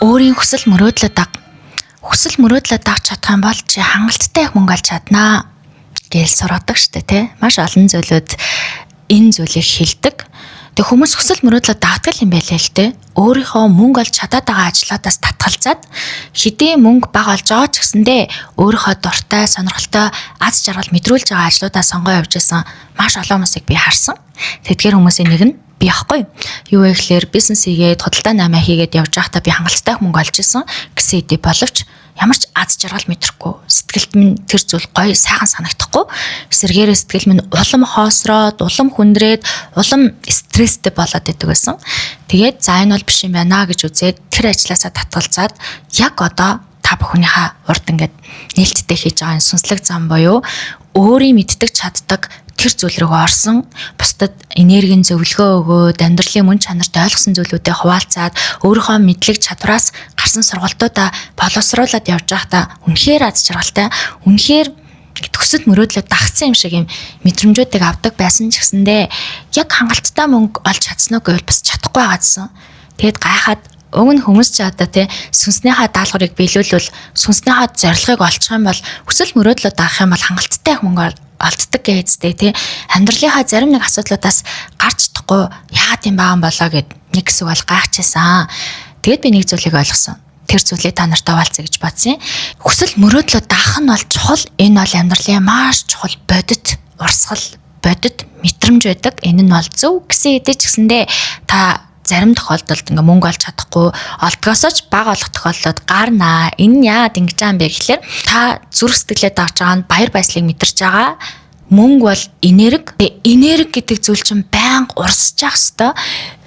Өөрийн хүсэл мөрөөдлөө даг. Хүсэл мөрөөдлөө дагч чадах юм бол чи хангалттай их мөнгө олж чаднаа гэж сургадаг штэ тий. Маш олон зүйлүүд энэ зүйлийг хэлдэг. Тэг хүмүүс хүсэл мөрөөдлөө дагдаг юм байлээ л дээ. Өөрийнхөө мөнгө олж чадаад байгаа ажлуудаас татгалзаад хэдийн мөнгө бага олж байгаа ч гэсэндээ өөрийнхөө дуртай, сонирхолтой, аз жаргал мэдрүүлж байгаа ажлуудаа сонгоо явж исэн маш олон хүмүүсийг би харсан. Тэдгээр хүмүүсийн нэг нь би ахгүй. Юу вэ гэхээр бизнес хийгээд, худалдаа наймаа хийгээд явж байхдаа би хангалттай мөнгө олж исэн гэсэн хэдий боловч ямар ч аз жаргал мэдрэхгүй. Сэтгэлд минь тэр зүйл гоё сайхан санагдахгүй. Эсэргээрээ сэтгэл минь улам хоосроод, улам хүндрээд, улам стресстэй болоод идэг байсан. Тэгээд за энэ бол биш юм байна гэж үзээд тэр ажлаасаа татгалзаад яг одоо та бүхнийхээ урд ингээд нээлттэй хийж байгаа энэ сүнслэг зам буюу өөрийн мэддэг чаддаг тэр зүйл рүү орсон, бусдад энергийн зөвлөгөө өгөөд, амьдралын мөн чанарт ойлгосон зүйлүүдээ хуваалцаад, өөрийнхөө мэдлэг чадвараас гарсан сургалтуудаа боловсруулад явж байхдаа үнэхээр аз жаргалтай, үнэхээр төсөл мөрөөдлөө дагцсан юм шиг юм мэдрэмжүүдийг авдаг байсан ч гэсэндээ яг хангалттай мөнгө олж чадсан уу гэвэл бас чадахгүй байгаадсан. Тэгэд гайхаад уг нь хүмүүс ч одоо тий сүнснийхаа даалгаврыг биелүүлвэл, сүнснийхаа зорилгыг олчих юм бол, хүсэл мөрөөдлөө даах юм бол хангалттай их мөнгө олддог гэжтэй тий амьдралынхаа зарим нэг асуудлуудаас гарч чадахгүй яагаад юм байгаа юм болоо гэд нэг хэсэг бол гайхчихсан. Тэгэд би нэг зүйлийг ойлгосон. Тэр зүйлийг та нартай хуваалцъя гэж бодсон. Хүсэл мөрөөдлөө даах нь бол чухал. Энэ бол амьдралын маш чухал бодит урсгал, бодит мэдрэмж байдаг. Энэ нь бол зөв гэсэн хэдий ч гэсэндээ та зарим тохиолдолд ингээ мөнгө олж чадахгүй, олдгоосоо ч бага олох тохиолдолд гарнаа. Энэ нь яагаад ингэж байгаа юм бэ гэхлээр та зүрх сэтгэлээ дагж байгаа нь баяр баясгалыг мэдэрч байгаа. Мөнгө бол энерги. Энерги гэдэг зүйл чинь байнга урсж явах хэвээр.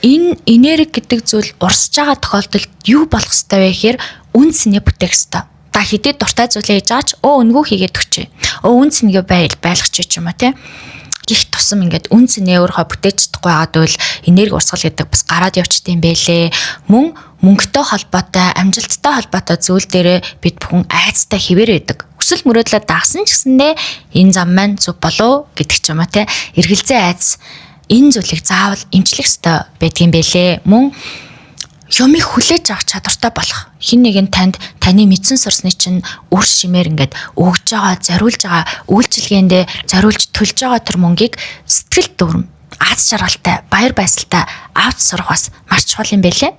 Энэ энерги гэдэг зүйл урсж байгаа тохиолдолд юу болох хэвээр вэ гэхээр үн цэнэ бүтээх хэвээр. Та хэдий дуртай зүйлээ хийж байгаа ч өнгөө хийгээд өгчээ. Үн цэнгээ байлгач ч юм уу те гих тусам ингээд үн цэнээ өөрийнхөө бүтээж чадахгүй байгаад бол энерги урсгал гэдэг бас гараад явчт юм бэлээ. Мөн мөнгөтэй холбоотой, амжилттай холбоотой зүйл дээрээ бид бүхэн айцтай хэвээр байдаг. Хүсэл мөрөөдлөө дагсан ч гэсэндээ энэ зам маань зөв болов гэдэг ч юм уу те. Эргэлзээ айц энэ зүйлийг заавал эмчлэх ёстой байдгийн бэлээ. Мөн юмыг хүлээж авах чадвартай болох. Хин нэгэн танд таны мэдсэн сурсны чинь үр шимээр ингээд өгж байгаа, зориулж байгаа үйлчилгээндээ зориулж төлж байгаа тэр мөнгийг сэтгэл дүрм, аз жаргалтай, баяр баясгалтай авч сурах бас маш чухал юм байлээ.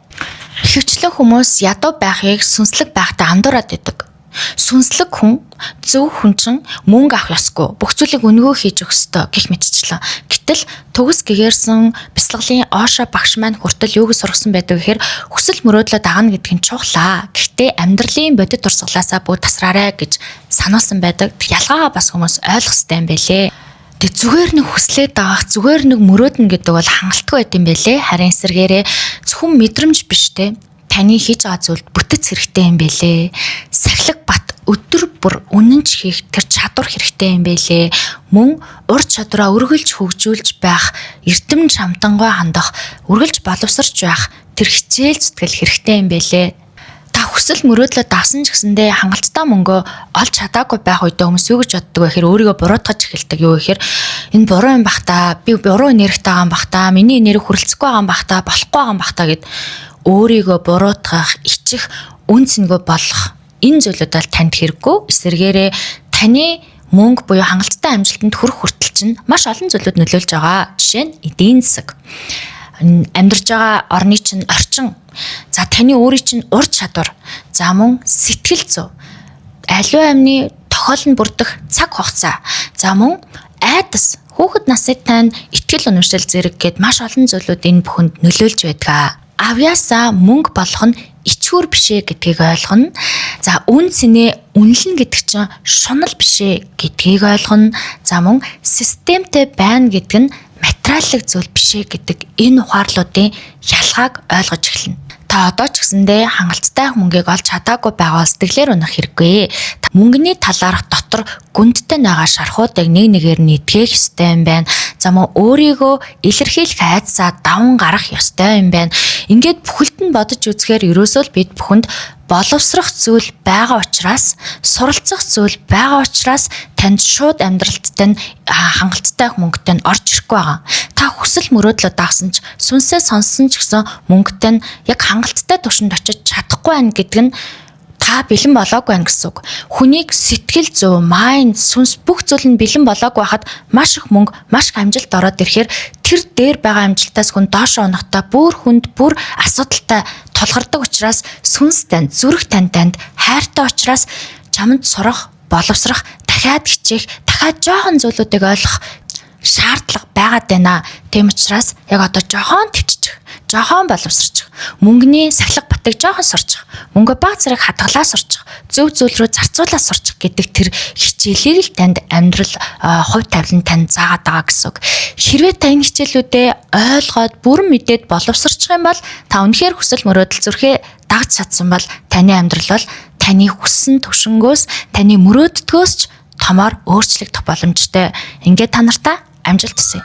Ихэвчлэн хүмүүс ядуу байхыг сүнслэг байхтай андуураад байдаг. Сүнслэг хүн, зөв хүн чинь мөнгө авах ёсгүй. Бүх зүйлийг өнгөө хийж өгөх ёстой гэх мэтчлэн. Гэтэл төгс гэгэрсэн бясалгалын Ошо багш маань хүртэл юу гэж сургасан байдаг гэхээр хүсэл мөрөөдлөө дагна гэдэг нь чухлаа. Гэхдээ амьдралын бодит урсгалаасаа бүү тасраарай гэж сануулсан байдаг. Ялгаагаа бас хүмүүс ойлгох ёстой юм байлээ. Тэг зүгээр нэг хүслээ дагах, зүгээр нэг мөрөөднө гэдэг бол хангалтгүй байт юм байлээ. Харин эсэргээрээ зөвхөн мэдрэмж биш те таны хийж байгаа зүйлд бүтэц хэрэгтэй юм бэлээ. Сахилга бат өдөр бүр үнэнч хийх тэр чадвар хэрэгтэй юм бэлээ. Мөн ур чадвараа үргэлж хөгжүүлж байх, эрдэм чамтангой хандах, үргэлж боловсрч байх тэр хичээл зүтгэл хэрэгтэй юм бэлээ. Та хүсэл мөрөөдлөө дагсан ч гэсэндээ хангалттай мөнгөө олж чадаагүй байх үедээ хүмүүс юу гэж боддог вэ гэхээр өөрийгөө буруутгаж эхэлдэг. Юу гэхээр энэ буруу юм бах та, би буруу энергитэй байгаа юм бах та, миний энерги хүрэлцэхгүй байгаа юм бах та, болохгүй байгаа юм бах та гэд өөрийгөө буруутгах, ичих, үн цэнгүй болох энэ зүйлүүд бол танд хэрэггүй. Эсэргээрээ таны мөнгө буюу хангалттай амжилтанд хүрэх хүртэл чинь маш олон зүйлүүд нөлөөлж байгаа. Жишээ нь эдийн засаг, амьдарч байгаа орны чинь орчин, за таны өөрийн чинь ур чадвар, за мөн сэтгэл зүй, аливаа амны тохиол нь бүрдэх цаг хугацаа, за мөн айдас, хүүхэд насны тань итгэл үнэмшил зэрэг гээд маш олон зүйлүүд энэ бүхэнд нөлөөлж байдаг. Авьяасаа мөнгө болох нь ичхүүр бишээ гэдгийг ойлгоно. За үн цэнээ үнэлнэ гэдэг чинь шунал бишээ гэдгийг ойлгоно. За мөн системтэй байна гэдэг нь материаллык зүйл бишээ гэдэг энэ ухаарлуудын ялгааг ойлгож эхэлнэ. Та одоо ч гэсэндээ хангалттай мөнгийг олж чадаагүй байгаа сэтгэлээр унах хэрэггүй. Мөнгөний талаарх дотор гүндтэй байгаа шархуудыг нэг нэгээр нь эдгэх ёстой юм байна. За мөн өөрийгөө илэрхийлэх айдсаа даван гарах ёстой юм байна. Ингээд бүхэлд нь бодож үзэхээр ерөөсөө л бид бүхэнд Боловсрох зүйл байгаа учраас, суралцах зүйл байгаа учраас танд шууд амьдралд тань хангалттай мөнгөтэй нь орж ирэхгүй байгаа. Та хүсэл мөрөөдлөө дагсан ч, сүнсээ сонссон ч гэсэн мөнгөтэй нь яг хангалттай түвшинд очиж чадахгүй байна гэдэг нь та бэлэн болоогүй байна гэсэн үг. Хүнийг сэтгэл зүй, mind, сүнс бүх зүйл нь бэлэн болоогүй байхад маш их мөнгө, маш их амжилт ороод ирэхээр тэр дээр байгаа амжилтаас хүн доошоо унахдаа бүр хүнд, бүр асуудалтай тулгардаг учраас, сүнс танд, зүрх танд хайртай учраас чамд сурах, боловсрох, дахиад хичээх, дахиад жоохон зүйлүүдийг ойлгох шаардлага байгаад байна. Тийм учраас яг одоо жоохон төвччих, жоохон боловсрчих, мөнгөний сахилга батыг жоохон сурчих, мөнгө бага зэрэг хадгалаа сурчих, зөв зүйл рүү зарцуулаа сурчих гэдэг тэр хичээлийг л танд амьдрал хувь тавилан танд заагаад байгаа гэсэн үг. Хэрвээ та энэ хичээлүүдээ ойлгоод, бүрэн мэдээд боловсрчих юм бол, та үнэхээр хүсэл мөрөөдөл зүрхээ дагж чадсан бол таны амьдрал бол таны хүссэн төвшөнгөөс, таны мөрөөддгөөс ч томоор өөрчлөгдөх боломжтой. Ингээд та нартаа амжилт хүсье.